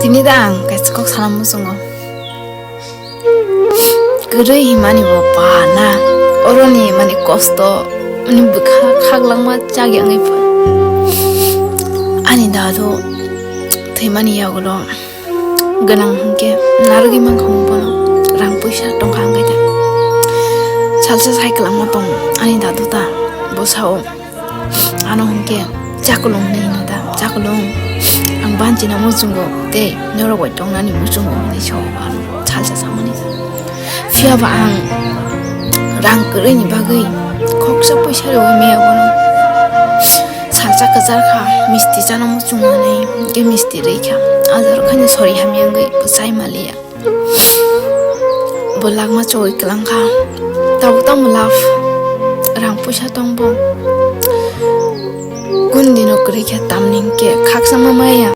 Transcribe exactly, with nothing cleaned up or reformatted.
Ini da ang kaisa kok sana muchungo. Kwrwi himani bo bana. Oroni mani kosto, ani bwkha khaklangma chak yangwi pha. Ani dadu thwimani yagulo gwnang hwnkhe narwgwi mankha bono, rang puisa tongkha hwnkhe da. Salsa sai kwlangma tong ani dadu ta, bo sao. Ano hwnkhe chakulung hinwi hino da, chakulung, ang banchina muchungo tei norok bai tongnani muchungo hinwi sao ano salsa samani. Phiya ba ang rang kwrwini bagwi khoksa puisa rwui maya bono. Salsa kwchar kha, misti chana muchungo hinwi hwnkhe misti rwi kha. Ajaro khaino sori hamya wngwi bo chai maliya. Bo lakma chogwi kwlang kha. Tabuk tamo love rang puisa tong bo. Kun dino kwrwi khe tamni hwnkhe khaksa ma maya.